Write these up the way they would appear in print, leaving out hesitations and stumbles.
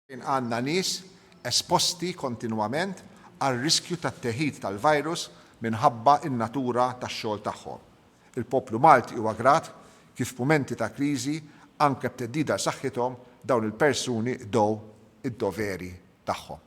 Fejn għandna nies esposti kontinwament għar-riskju tat-teħid tal-virus minħabba n-natura tax-xogħol tagħhom. Il-poplu Malti huwa grat kif f'mumenti ta' kriżi, anke b'theddida għal saħħithom, dawn il-persuni qdew id-doveri tagħhom.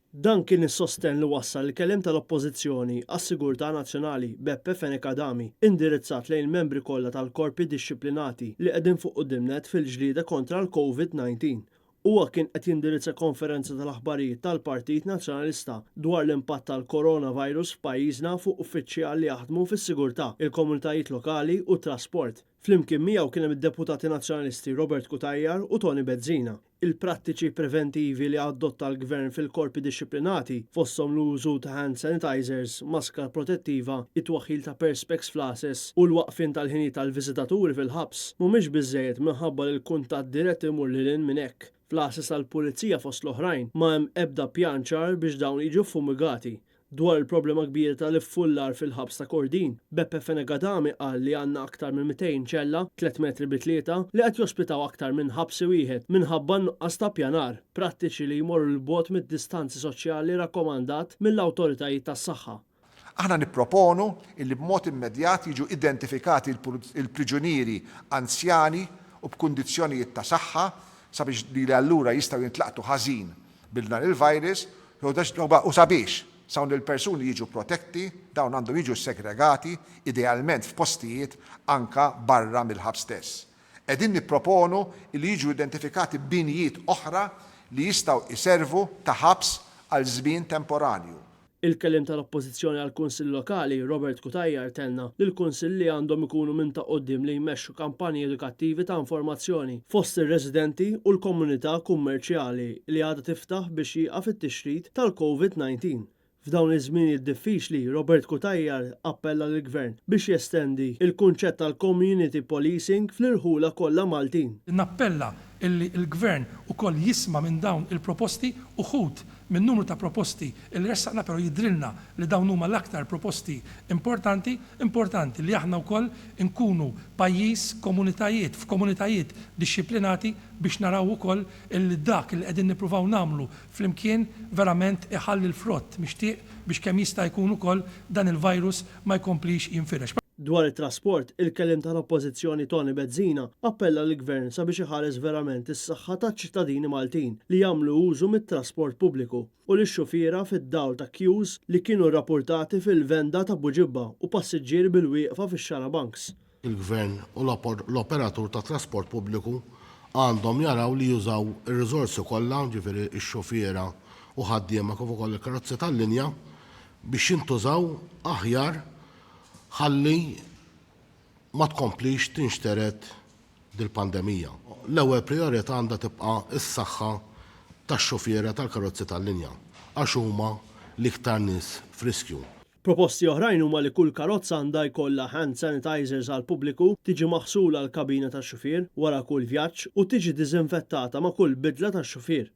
Dan kien is-sostenn li wassal il-Kelliem tal-Oppożizzjoni għas-Sigurtà Nazzjonali, Beppe Fenech Adami, indirizzat lejn il-membri kollha tal-korpi dixxiplinati li qegħdin fuq quddiem nett fil-ġlieda kontra l-Covid 19. Huwa kien qed jindirizza konferenza tal-aħbarijiet tal-Partit Nazzjonalista dwar l-impatt tal-coronavirus f'pajjiżna fuq uffiċjal li jaħdmu fis-sigurtà, il-komunitajiet lokali u t-trasport. Flimkien miegħu kien hemm id-Deputati Nazzjonalisti Robert Cutajar u Toni Bezzina. Il-prattiċi preventivi li adotta l-Gvern fil-korpi dixxiplinati, fosthom l-użu ta' hand sanitisers, maskra protettiva, it-twaħħil ta' perspex fl-għases u l-waqfien tal-ħinijiet tal-viżitaturi fil-ħabs, mhumiex biżżejjed minħabba li l-kuntatt dirett imur lil hinn minn hekk. Fl-għases tal-Pulizija fost l-oħrajn, ma hemm ebda pjan ċar biex dawn jiġu ffumigati. Dwar il-problema kbira tal-iffullar fil-ħabs ta' Kordin, Beppe Fenech Adami qal li għandna aktar minn 200 ċella, tlett metri bi tlieta, li qed jospitaw aktar minn ħabsi wieħed minħabba n-nuqqas ta' ppjanar, prattiċi li jmorru 'l bogħod mid-distanzi soċjali rakkomandat mill-awtoritajiet tas-saħħa. Aħna nipproponu illi b'mod immedjat jiġu identifikati l-priġunieri anzjani u b'kundizzjonijiet ta' saħħa sabiex li allura jistgħu jintlaqtu ħażin bil dan il-virus u sabiex dawn il-persuni jiġu protetti, dawn għandhom jiġu segregati, idealment f'postijiet anka barra mill-ħabs stess. Qegħdin nipproponu li jiġu identifikati binjiet oħra li jistgħu jservu ta' ħabs għal żmien temporanju. Il-Kelliem tal-Oppożizzjoni għall-Kunsill Lokali, Robert Cutajar tenna li l-Kunsilli għandhom ikunu minn ta' quddiem li jmexxu kampanji edukattivi ta' informazzjoni fost ir-residenti u l-komunità kummerċjali li għadha tiftaħ biex jieqaf it-tixrid tal-Covid 19. F'dawn iż-żminijiet diffiċli, Robert Cutajar appella lill-Gvern biex jestendi l-kunċett tal-community policing fl-irħula kollha Maltin. Nappella illi l-Gvern ukoll jisma' minn dawn il-proposti, uħud minn numru ta' proposti li ressaqna però jidhrilna li dawn huma l-aktar proposti importanti, importanti li aħna wkoll inkunu pajjiż, komunitajiet, f'komunitajiet dixxiplinati biex naraw ukoll illi dak li qegħdin nippruvaw nagħmlu flimkien verament iħalli l-frott mixtieq biex kemm jista' jkun ukoll dan il-virus ma jkomplix jinfirex. Dwar it-trasport, il-Kelliem tal-Oppożizzjoni Toni Bezzina appella lill-Gvern sabiex iħares verament is-saħħa taċ-ċittadini Maltin li jagħmlu użu mit-trasport pubbliku u lix-xufiera fid-dawl ta' queues li kienu rrapurtati fil-venda ta' Buġibba u passiġġieri bil-wieqfa fix-xarabanks. Il-Gvern u l-operatur tat-trasport pubbliku għandhom jaraw li jużaw ir-riżorsi kollha, jiġifieri x-xufiera u ħaddiema kif ukoll il-karozzi tal-linja biex jintużaw aħjar ħalli ma tkomplix tinxtered dil-pandemija. L-ewwel prijorità għandha tibqa' s-saħħa tax-xufiera tal-karozzi tal-linja għax huma l-iktar nies f'riskju. Proposti oħrajn huma li kull karozza għandha jkollha hand sanitizers għall-pubbliku, tiġi maħsula l-kabina tax-xufier wara kull vjaġġ u tiġi diżinfettata ma' kull bidla tax-xufier.